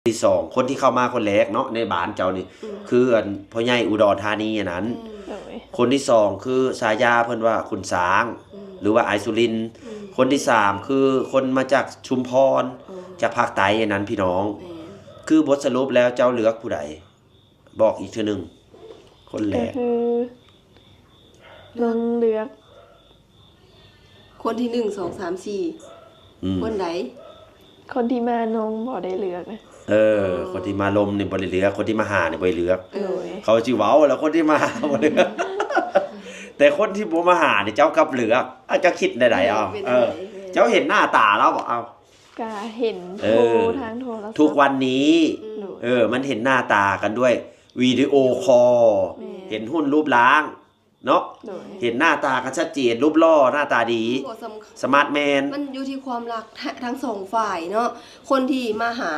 ທີ່ສອງ ຄົນທີ່ເຂົ້າມາຄົນແລກເນາະ ໃນບ້ານເຈົ້ານີ້ ອືມ ຄືອັນພໍ່ໃຫຍ່ອຸດອນທານີອັນນັ້ນ ອືມ ໂດຍ ຄົນທີ່ສອງ ຄືສາຍາເພິ່ນວ່າຂຸນຊ້າງ ອືມ ຫຼືວ່າອ້າຍສຸລິນ ອືມ ຄົນທີ່ສາມ ຄືຄົນມາຈາກຊຸມພອນ ໂອ້ ຈາກພາກໃຕ້ອັນນັ້ນ ພີ່ນ້ອງ ແມ່ນ ຄືບົດສະຫຼຸບແລ້ວເຈົ້າເລືອກຜູ້ໃດ? ບອກອີກເທື່ອໜຶ່ງ ຄົນແລກ ກໍຄື ນ້ອງເລືອກ ຄົນທີໜຶ່ງ ສອງ ສາມ ສີ່ ອືມ ຄົນໃດ? ຄົນທີ່ມານ້ອງບໍ່ໄດ້ເລືອກນະ ເອີ ເອີ ຄົນທີ່ມາລົມນີ້ບໍ່ໄດ້ເລືອກ ຄົນທີ່ມາຫານີ້ບໍ່ໄດ້ເລືອກ ໂດຍ ເຂົາຊິເວົ້າແລ້ວ ຄົນທີ່ມາຫາບໍ່ເລືອກ ແຕ່ຄົນທີ່ບໍ່ມາຫານີ້ເຈົ້າກັບເລືອກ ອາ ເຈົ້າຄິດແນວໃດ? ເອີ ເປັນ ເອີ ຈັ່ງໃດ? ເຈົ້າເຫັນໜ້າຕາລາວບໍ່? ເອົາ ກະເຫັນ ເອີ ໂທທາງໂທລະສັບ ທຸກວັນນີ້ ອືມ ໂດຍ ເອີ ມັນເຫັນໜ້າຕາກັນດ້ວຍວິດີໂອຄໍ ແມ່ນ ເຫັນຫຸ່ນຮູບຮ່າງເນາະ ໂດຍ ເຫັນໜ້າຕາກັນຊັດເຈນ ຮູບຫຼໍ່ ໜ້າຕາດີ ບໍ່ສຳ ສະມາດແມນ ມັນຢູ່ທີ່ຄວາມຮັກ ທ- ທັງສອງຝ່າຍເນາະ ຄົນທີ່ມາຫາ